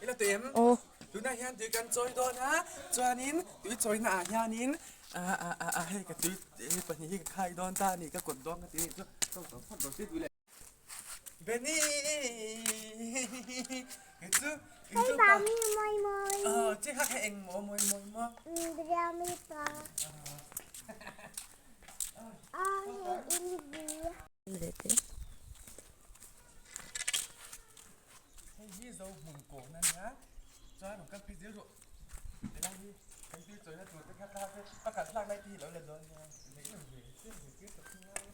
Ila tui em? Aw. Tunah hian tui kan chawi dawn a, chuanin tui chawina ah hianin ah ah ah ah hei ka tui hei pahnih hi ka khai dawn ta a ni, ka kawt dawn ka ti a nih chu, ka kawt phawt rawh se tui leh. Benny kei chu kei chu pa aw che kha kha eng maw mawi mawi maw. Hei hi zo hmun kawhna a nia, chuan rawn kal phei zel rawh. Helai hi kan tui chawina tur te kha thlak te a kal thlak lai te hi lo la dawn nia. Lei lo ve se ve tir tak hi ngai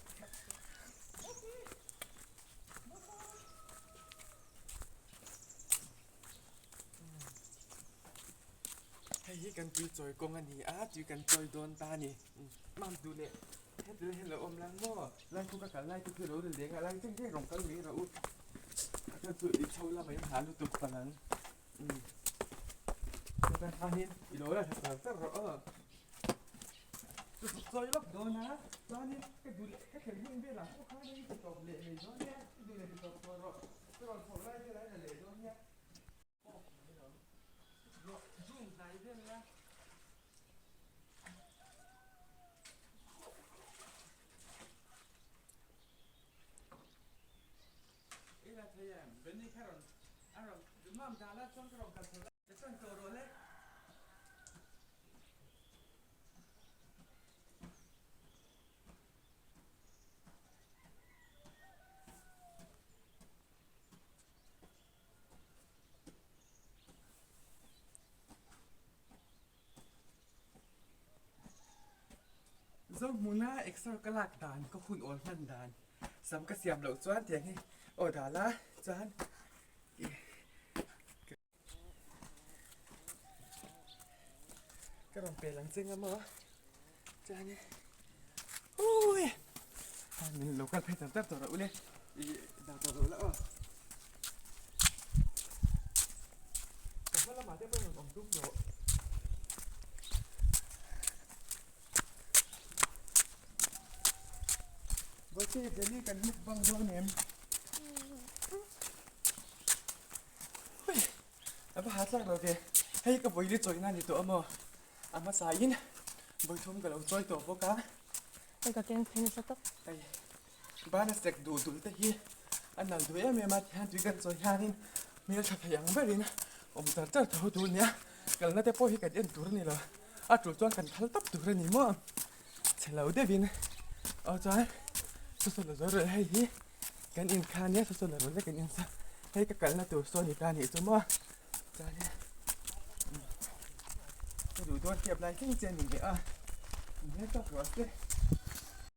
Hei hi kan tui chawi kawng a ni a, tui kan chawi dawn ta a ni. Mam duh leh heti lai hian lo awm lang maw? Lai khu ka kal lai te khi lo la leng a, lai cheng cheng rawn kal mai rawh u. A kal chu i chho lamah in ha lutuk palh ang. Umm heta khanin i lo la tha char char rawh aw. Chu chu chawi lawk dawn a, chuanin ka duh leh ka thlen hun velah pawh khanin i ti tawp leh mai dawn nia, i duh leh ti tawp tawh rawh. Ka rawn chhoh lai velah i la leh dawn nia. Zohmuna exer ka lak dan ka hun awl hman dan sam ka siam loh chuan tiang hi aw dal a chuan ka rawn pel ang che nga maw chuan ui min lo kal phei char char tawh rawh ule ih dah tawh loh la aw ka hma lamah te pawh rawn awm tum rawh. Bawihte Jenny kan mukbang dawn em? Hui a va ha tlak lo ve hei ka vawi li chawihna a ni tawh a maw a hmasa in vawi thum ka lo chawi tawh bawk a hei ka keng phei nasa tak hei bana sek duh dul te hi a nal duh em em a tihian tui kan chawi hianin hmeltha thei ang berin awm char char tho tur a nia kalna te pawh hi kan en tur a ni lo a tul chuan kan thal tawp tur a ni maw chhe lo deuhin aw chuan saw saw la zo rawh hei hi. Kan in kha nia saw saw la rawn vek in sa hei ka kalna tur saw ni ta nih chu maw chuan ka duh dawn tep lai thleng che a ni leh a in hmel tawk rawh se.